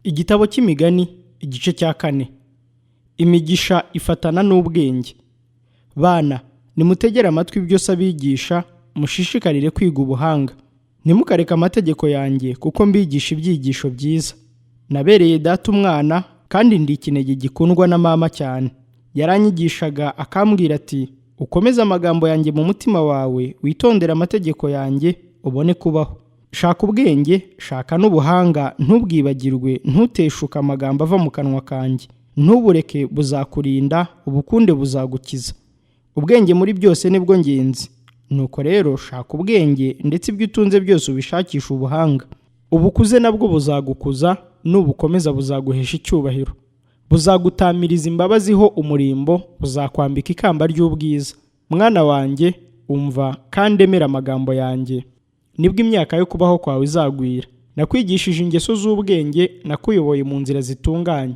Igitabo cy'Imigani, igice cya 4. Imigisha ifatana n'ubwenge. Bana, nimutegere amatwi ibyo se abigisha, mushishikarire kwiga ubuhanga. Ntimukareke amategeko yanjye, kuko mbigisha ibyigisho byiza. Nabereye data umwana, kandi ndi ikinege gikundwa na mama cyane. Yaranyigishaga akambwira ati: "Ukomeze amagambo yanjye mu mutima wawe, witondere amategeko yanjye, ubone kubaho. Shaka ubwenge, shaka n'ubuhanga, ntubwibagirwe, ntuteshuke amagambo ava mu kanwa kanjye. Ntubureke buzakurinda, ubukunde buzagukiza. Ubwenge muri byose nibwo ngenzi. Nuko rero shaka ubwenge, ndetse ibyo utunze byose ubishakishe ubuhanga. Ubukuze nabwo buzagukuza, nubukomeza buzaguhesha icyubahiro. Buzagutamiriza imbabazi ho umurimbo, buzakwambika ikamba ry'ubwiza. Mwana wanjye, umva kandi emera amagambo yanjye, nibwo imyaka yo kubaho kwawe izagwira. Nakwigishije ingeso z'ubwenge, nakuyoboye mu nzira zitunganye.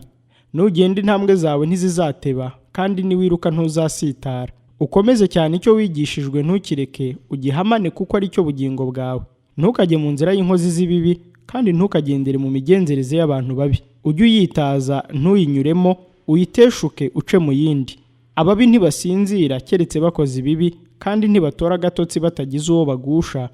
Nugenda intambwe zawe ntizizateba, kandi niwiruka ntuzasitara. Ukomeze cyane icyo wigishijwe, ntukireke, ugihamane kuko ari cyo bugingo bwawe. Ntukajye mu nzira y'inkozi z'ibibi, kandi ntukagendere mu migenzereze y'abantu babi. Ujye uyitaza ntuyinyuremo, uyiteshuke uce mu yindi. Ababi ntibasinzira keretse bakoze ibibi, kandi ntibatora agatotsi batagize uwo bagusha,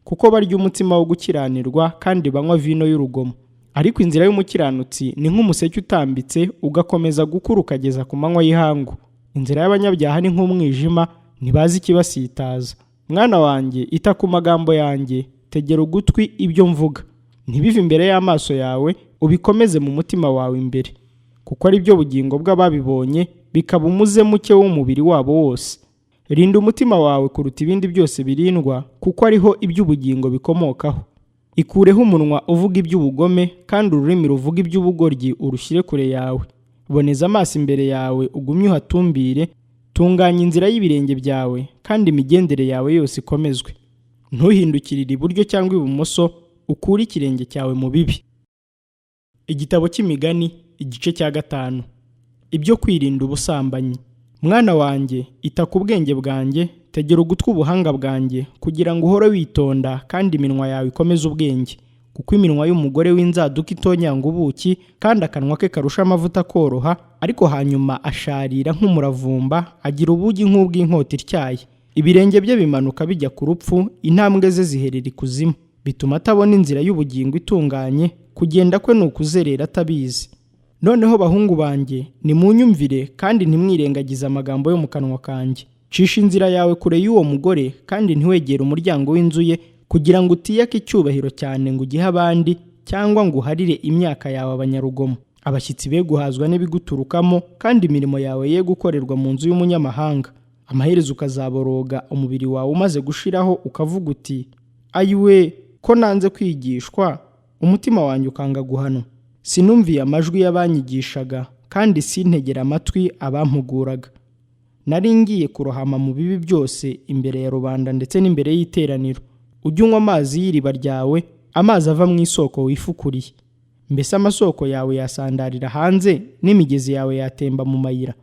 kuko barya umutsima wo gukiranirwa kandi banywa vino y'urugomo. Ariko inzira y'umukiranutsi ni nk'umuseke utambitse, ugakomeza gukura ukageza ku manywa y'ihangu. Inzira y'abanyabyaha ni nk'umwijima, ntibazi ikibasitaza. Mwana wanjye, ita ku magambo yanjye, tegera ugutwi ibyo mvuga. Ntibive imbere y'amaso yawe, ubikomeze mu mutima wawe imbere, kuko ari byo bugingo bw'ababibonye, bikaba umuze muke w'umubiri wabo wose. Rinda umutima wawe kuruta ibindi byose birindwa, kuko ariho iby'ubugingo bikomokaho. Ikureho umunwa uvuga iby'ubugome, kandi ururimi ruvuga iby'ubugoryi urushyire kure yawe. Boneza amaso imbere yawe, ugumye uhatumbire, tunganya inzira y'ibirenge byawe, kandi imigendere yawe yose ikomezwe. Ntuhindukirire iburyo cyangwa ibumoso, ukure ikirenge cyawe mu bibi. Igitabo cy'Imigani, igice cya 5. Ibyo kwirinda ubusambanyi. Mwana wanjye, ita ku bwenge bwanjye, tegera ugutwi ubuhanga bwanjye, kugira ngo uhore witonda kandi iminwa yawe ikomeze ubwenge. Kuko iminwa y'umugore w'inzaduka itonyanga ubuki, kandi akanwa ke karusha amavuta koroha, ariko hanyuma asharira nk'umuravumba, agira ubugi nk'ubw'inkota ityaye. Ibirenge bye bimanuka bijya ku rupfu, intambwe ze ziherera ikuzimu. Bituma atabona inzira y'ubugingo itunganye, kugenda kwe ni ukuzerera atabizi. Noneho bahungu banjye, nimunyumvire kandi ntimwirengagize amagambo yo mu kanwa kanjye. Cisha inzira yawe kure y'uwo mugore, kandi ntiwegere umuryango w'inzu ye, kugira ngo utiyake icyubahiro cyane ngo ugihe abandi, cyangwa ngo uharire imyaka yawe abanyarugomo. Abashyitsi be guhazwa n'ibiguturukamo, kandi imirimo yawe ye gukorerwa mu nzu y'umunyamahanga. Amaherezo ukazaboroga umubiri wawe umaze gushiraho, ukavuga uti: "Ayiwe, ko nanze kwigishwa, umutima wanjye ukanga guhanwa. Sinumviye amajwi y'abanyigishaga, kandi sintegera amatwi abampuguraga. Nari ngiye kurohama mu bibi byose imbere ya rubanda ndetse n'imbere y'iteraniro. Ujye unywa amazi y'iriba ryawe, amazi ava mu isoko wifukuriye. Mbese amasoko yawe yasandarira hanze, n'imigezi yawe yatemba mu mayira?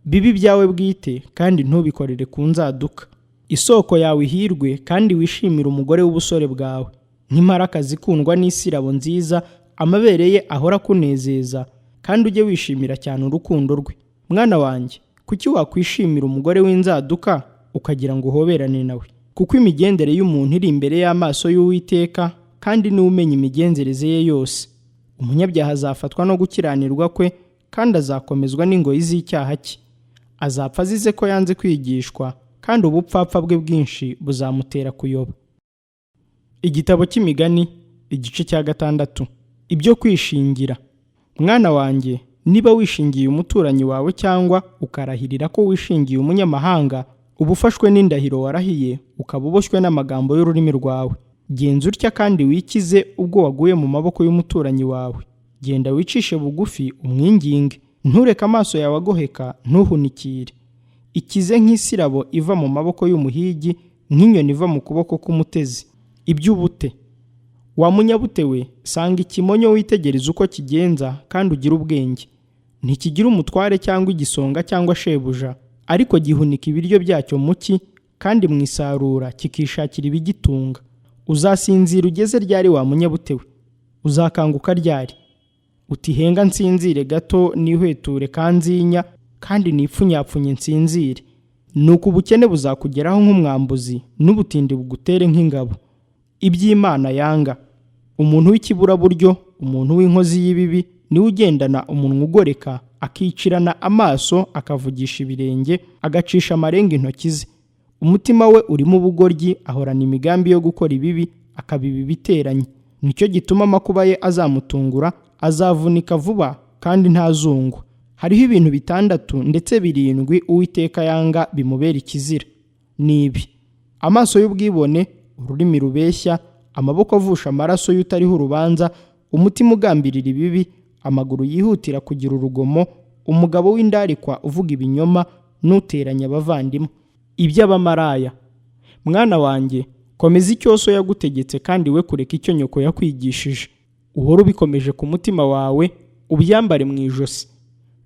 Bibe ibyawe bwite, kandi ntubikorere ku nzaduka. Isoko yawe ihirwe, kandi wishimire umugore w'ubusore bwawe. Nk'imparakazi ikundwa n'isirabo nziza, amabere ye ahora akunezeza, kandi ujye wishimira cyane urukundo rwe. Mwana wanjye, kuki wakwishimira umugore w'inzaduka, ukagira ngo uhoberane nawe? Kuko imigendere y'umuntu iri imbere y'amaso y'Uwiteka, kandi niwe umenya imigenzereze ye yose. Umunyabyaha azafatwa no gukiranirwa kwe, kandi azakomezwa n'ingoyi z'icyaha cye. Azapfa azize ko yanze kwigishwa, kandi ubupfapfa bwe bwinshi buzamutera kuyoba. Igitabo cy'Imigani, igice cya 6. Ibyo kwishingira. Mwana wanjye, niba wishingiye umuturanyi wawe cyangwa ukarahirira ko wishingiye umunyamahanga, uba ufashwe n'indahiro warahiye, ukaba uboshywe n'amagambo y'ururimi rwawe. Genza utya kandi wikize ubwo waguye mu maboko y'umuturanyi wawe. Genda wicishe bugufi umwinginge, ntureke amaso yawe agoheka, ntuhunikire. Ikize nk'isirabo iva mu maboko y'umuhigi, nk'inyoni iva mu kuboko k'umutezi. Iby'ubute. Wa munyabute we, sanga ikimonyo witegereze uko kigenza, kandi ugire ubwenge. Ntikigira umutware cyangwa igisonga cyangwa shebuja, ariko gihunika ibiryo byacyo mu cyi, kandi mu isarura kikishakira ibigitunga. Uzasinzira ugeze ryari wa munyabute we? Uzakanguka ryari? Uti henga nsinzire gato nihweture kanzinya, kandi nipfunyapfunye nsinzire. Nuko ubukene buzakugeraho nk'umwambuzi, n'ubutindi bugutere nk'ingabo. Iby'Imana yanga. Umuntu w'ikiburaburyo, umuntu w'inkozi y'ibibi, niwe ugendana umunwa ugoreka, akicirana amaso, akavugisha ibirenge, agacisha amarenga intoki ze. Umutima we urimo ubugoryi, ahorana imigambi yo gukora ibibi, akabiba ibiteranye. Nicyo gituma amakuba ye azamutungura, azavunika vuba kandi ntazungwa. Hariho ibintu 6 ndetse 7 Uwiteka yanga bimubera ikizira. Ni ibi: amaso y'ubwibone, ururimi rubeshya, amaboko avusha amaraso y'utariho urubanza, umutima ugambirira ibibi, amaguru yihutira kugira urugomo, umugabo w'indarikwa uvuga ibinyoma, n'uteranya abavandimwe. Iby'abamaraya. Mwana wanjye, komeza icyo so yagutegetse, kandi we kureka icyo nyoko yakwigishije. Uhore ubikomeje ku mutima wawe, ubyambare mu ijosi.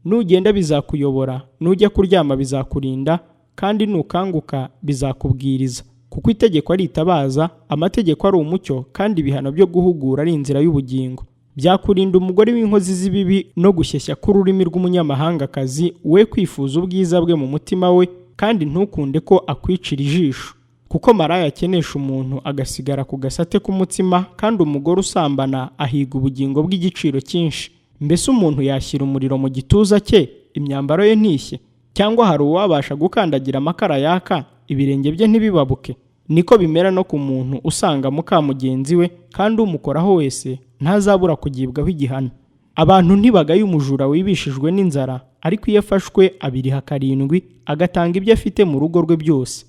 Nugenda bizakuyobora, nujya kuryama bizakurinda, kandi nukanguka bizakubwiriza. Kuko itegeko ari itabaza, amategeko ari umucyo, kandi ibihano byo guhugura ari inzira y'ubugingo. Byakurinda umugore w'inkozi z'ibibi no gushyeshya k'ururimi rw'umunyamahangakazi, we kwifuza ubwiza bwe mu mutima we, kandi ntukunde ko akwicira ijisho. Kuko maraya akenesha umuntu agasigara ku gasate k'umutsima, kandi umugore usambana ahiga ubugingo bw'igiciro cyinshi. Mbese umuntu yashyira umuriro mu gituza cye, imyambaro ye ntishye? Cyangwa hari uwabasha gukandagira amakara yaka, ibirenge bye ntibibabuke? Niko bimera no ku muntu usanga muka mugenzi we, kandi umukoraho wese ntazabura kugibwaho igihano. Abantu ntibagaye umujura wibishijwe n'inzara, ariko iyo afashwe abiriha 7, agatanga ibyo afite mu rugo rwe byose.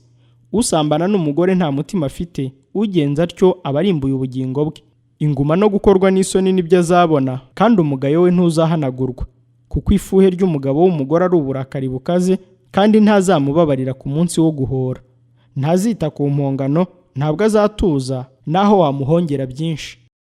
Usambana n'umugore nta mutima afite, ugenza atyo aba arimbuye ubugingo bwe. Inguma no gukorwa n'isoni nibyo azabona, kandi umugayo we ntuzahanagurwa. Kuko ifuhe ry'umugabo w'umugore ari uburakari bukaze, kandi ntazamubabarira ku munsi wo guhora. Ntazita ku mpongano, ntabwo azatuza, naho wamuhongera byinshi.